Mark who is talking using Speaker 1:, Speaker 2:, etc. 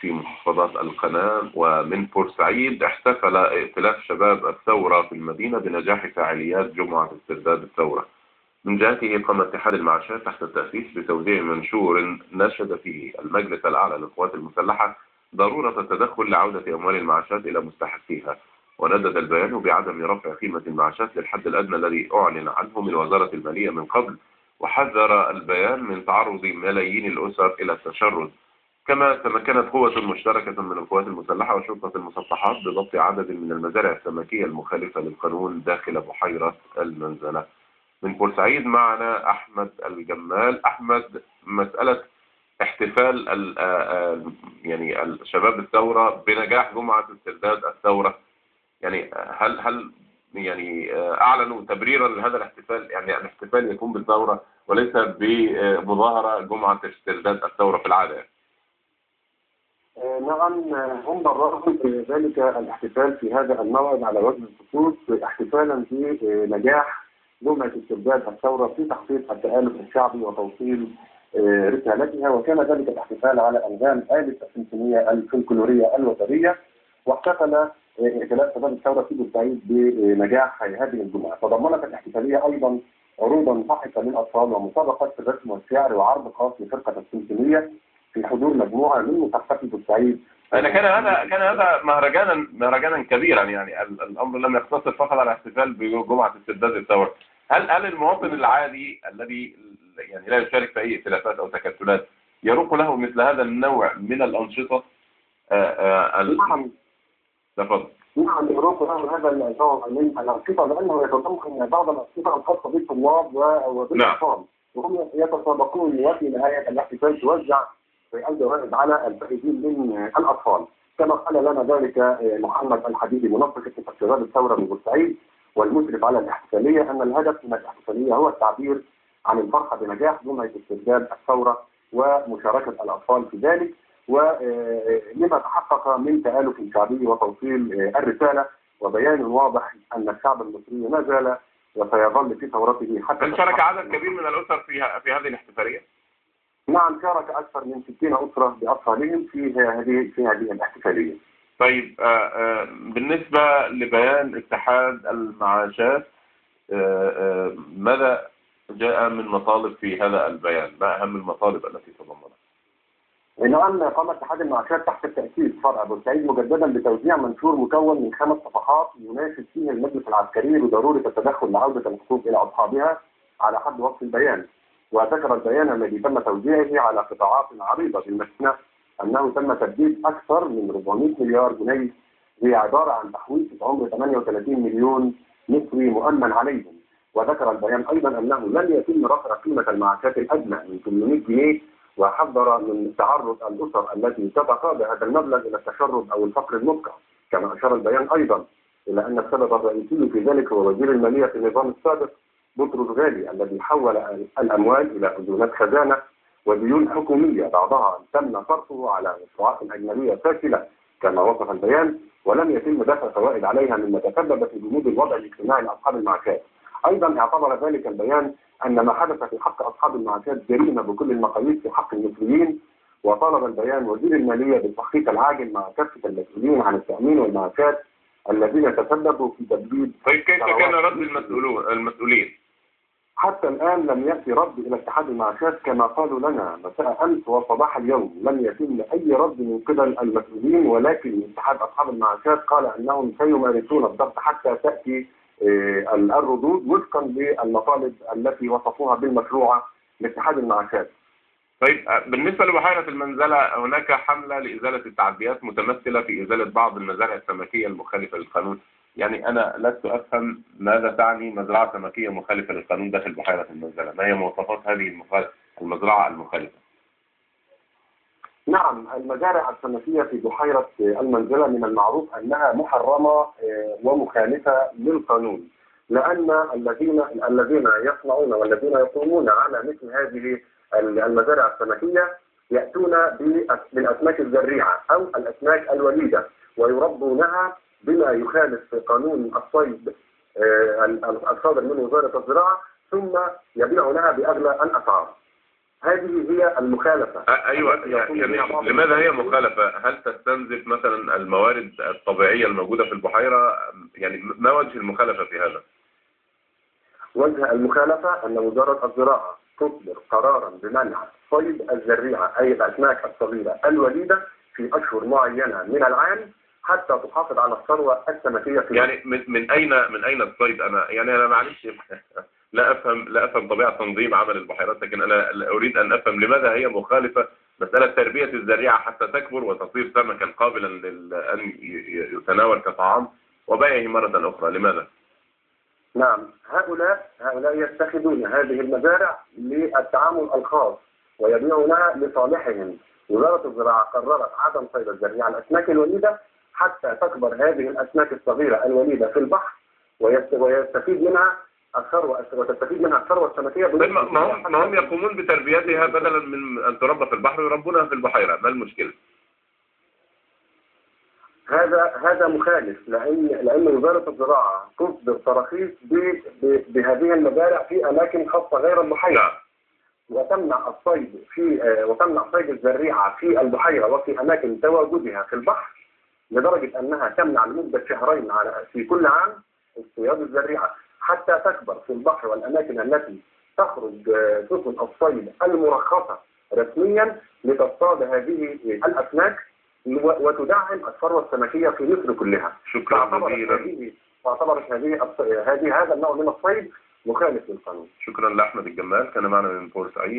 Speaker 1: في محافظات القناة ومن بورسعيد، احتفل ائتلاف شباب الثورة في المدينة بنجاح فعاليات جمعة استرداد الثورة. من جهته قام اتحاد المعاشات تحت التأسيس بتوزيع منشور نشد فيه المجلس الأعلى للقوات المسلحة ضرورة التدخل لعودة أموال المعاشات إلى مستحقيها، وندد البيان بعدم رفع قيمة المعاشات للحد الأدنى الذي أعلن عنه من وزارة المالية من قبل، وحذر البيان من تعرض ملايين الأسر إلى التشرد. كما تمكنت قوة مشتركة من القوات المسلحة وشرطة المسطحات بضبط عدد من المزارع السمكية المخالفة للقانون داخل بحيرة المنزلة. من بورسعيد معنا أحمد الجمال. أحمد، مسألة احتفال يعني الشباب الثورة بنجاح جمعة استرداد الثورة، يعني هل يعني أعلنوا تبريرا لهذا الاحتفال، يعني الاحتفال يكون بالثورة وليس بمظاهرة جمعة استرداد الثورة في العادة؟
Speaker 2: نعم، هم برروا ذلك الاحتفال في هذا الموعد على وجه الخصوص احتفالا بنجاح جمعة استرداد الثورة في تحقيق التآلف الشعبي وتوصيل رسالتها، وكان ذلك الاحتفال على أنغام آلة السيمفونية الفلكلورية الوترية. واحتفل ائتلاف شباب الثورة في بورسعيد بنجاح هذه الجمعة. تضمنت الاحتفالية أيضا عروضا صاحبة للأطفال ومسابقات في الرسم والشعر وعرض خاص لفرقة السيمفونية في حضور مجموعة من مثقفي بورسعيد.
Speaker 1: كان هذا مهرجانا كبيرا، يعني الأمر لم يقتصر فقط على الاحتفال بجمعة استرداد الثورة. هل المواطن العادي الذي يعني لا يشارك في أي ائتلافات أو تكتلات يروق له مثل هذا النوع من الأنشطة؟
Speaker 2: نعم.
Speaker 1: تفضل.
Speaker 2: نعم، يروق له هذا النوع من الأنشطة لأنه يتضمن بعض الأنشطة الخاصة بالطلاب وبالأطفال، وهم يتسابقون وفي نهاية الاحتفال توزع الجوائز على الفائزين من الأطفال. كما قال لنا ذلك محمد الحديدي منسق اتحاد شباب الثورة ببورسعيد والمشرف على الاحتفالية أن الهدف من الاحتفالية هو التعبير عن الفرحة بنجاح جمعة استرداد الثورة ومشاركة الأطفال في ذلك، ولما تحقق من تآلف شعبي وتوصيل الرسالة وبيان واضح أن الشعب المصري ما زال وسيظل في ثورته حتى.
Speaker 1: هل شارك عدد كبير من الأسر في هذه الاحتفالية؟
Speaker 2: نعم، شارك أكثر من 60 أسرة بأطفالهم في هذه الاحتفالية.
Speaker 1: طيب، بالنسبة لبيان اتحاد المعاشات، ماذا جاء من مطالب في هذا البيان؟ ما أهم المطالب التي تضمنها؟
Speaker 2: نعم، قام اتحاد المعاشات تحت تأسيس فرع بورسعيد مجددا بتوزيع منشور مكون من 5 صفحات يناشد فيه المجلس العسكري بضرورة التدخل لعودة الحقوق إلى أصحابها على حد وصف البيان. وذكر البيان الذي تم توزيعه على قطاعات عريضة بالمثنى أنه تم تسديد أكثر من 400 مليار جنيه، هي عبارة عن تحويل عمر 38 مليون مصري مؤمن عليهم. وذكر البيان أيضا أنه لن يتم رفع قيمة المعاشات الأدنى من 800 جنيه، وحذر من تعرض الأسر التي تتقاضى هذا المبلغ إلى التشرد أو الفقر المدقع. كما أشار البيان أيضا إلى أن السبب الرئيسي في ذلك هو وزير المالية في النظام السابق بطرس غالي الذي حول الأموال إلى أذونات خزانة وديون حكومية بعضها تم صرفه على مشروعات أجنبية فاشلة كما وصف البيان، ولم يتم دفع فوائد عليها مما تسبب في جمود الوضع الاجتماعي لأصحاب المعاشات. أيضا اعتبر ذلك البيان أن ما حدث في حق أصحاب المعاشات جريمة بكل المقاييس في حق المصريين، وطلب البيان وزير المالية بالتحقيق العاجل مع كافة المسؤولين عن التأمين والمعاشات الذين تسببوا في تبديد.
Speaker 1: طيب، كيف كان رد المسؤولين؟
Speaker 2: حتى الآن لم يأتي رد إلى اتحاد المعاشات كما قالوا لنا مساء أمس وصباح اليوم، لم يتم أي رد من قبل المسؤولين، ولكن اتحاد أصحاب المعاشات قال أنهم سيمارسون الضغط حتى تأتي الردود وفقا للمطالب التي وصفوها بالمشروعة لاتحاد المعاشات.
Speaker 1: طيب، بالنسبة لبحيرة المنزلة هناك حملة لإزالة التعديات متمثلة في إزالة بعض المزارع السمكية المخالفة للقانون. يعني أنا لست أفهم ماذا تعني مزرعة سمكية مخالفة للقانون داخل بحيرة المنزلة، ما هي مواصفات هذه المزرعة المخالفة؟
Speaker 2: نعم، المزارع السمكية في بحيرة المنزلة من المعروف أنها محرمة ومخالفة للقانون، لأن الذين يصنعون والذين يقومون على مثل هذه المزارع السمكية يأتون بالأسماك الزريعة أو الأسماك الوليدة ويربونها بما يخالف قانون الصيد الصادر من وزارة الزراعة، ثم يبيعونها بأغلى الأسعار. هذه هي المخالفة.
Speaker 1: ايوه، يعني لماذا هي مخالفة؟ هل تستنزف مثلا الموارد الطبيعية الموجودة في البحيرة؟ يعني ما وجه المخالفة في هذا؟
Speaker 2: وجه المخالفة أن وزارة الزراعة تصدر قرارا بمنع صيد الزريعة أي الأسماك الصغيرة الوليدة في أشهر معينة من العام حتى تحافظ على الثروة السمكية في
Speaker 1: يعني من أين الصيد؟ أنا معلش لا أفهم طبيعة تنظيم عمل البحيرات، لكن أنا أريد أن أفهم لماذا هي مخالفة مسألة تربية الزريعة حتى تكبر وتصير سمكا قابلا أن يتناول كطعام وبيعه مرة أخرى، لماذا؟
Speaker 2: نعم، هؤلاء يتخذون هذه المزارع للتعامل الخاص ويبيعونها لصالحهم. وزارة الزراعة قررت عدم صيد الزريعة الأسماك الوليدة حتى تكبر هذه الأسماك الصغيرة الوليدة في البحر ويستفيد منها الثروة السمكية.
Speaker 1: طيب ما هم يقومون بتربيتها بدلا من أن تربى في البحر ويربونها في البحيرة، ما المشكلة؟
Speaker 2: هذا مخالف، لأن وزارة الزراعة تصدر تراخيص بهذه المزارع في أماكن خاصة غير البحيرة، وتمنع صيد الزريعة في البحيرة وفي أماكن تواجدها في البحر، لدرجة أنها تمنع لمدة شهرين في كل عام اصطياد الزريعة حتى تكبر في البحر والأماكن التي تخرج سفن الصيد المرخصة رسميا لتصطاد هذه الأسماك وتدعم الثروة السمكية في مصر كلها.
Speaker 1: شكرا جزيلا.
Speaker 2: واعتبرت هذا النوع من الصيد مخالف للقانون.
Speaker 1: شكرا لأحمد الجمال، كان معنا من بورسعيد.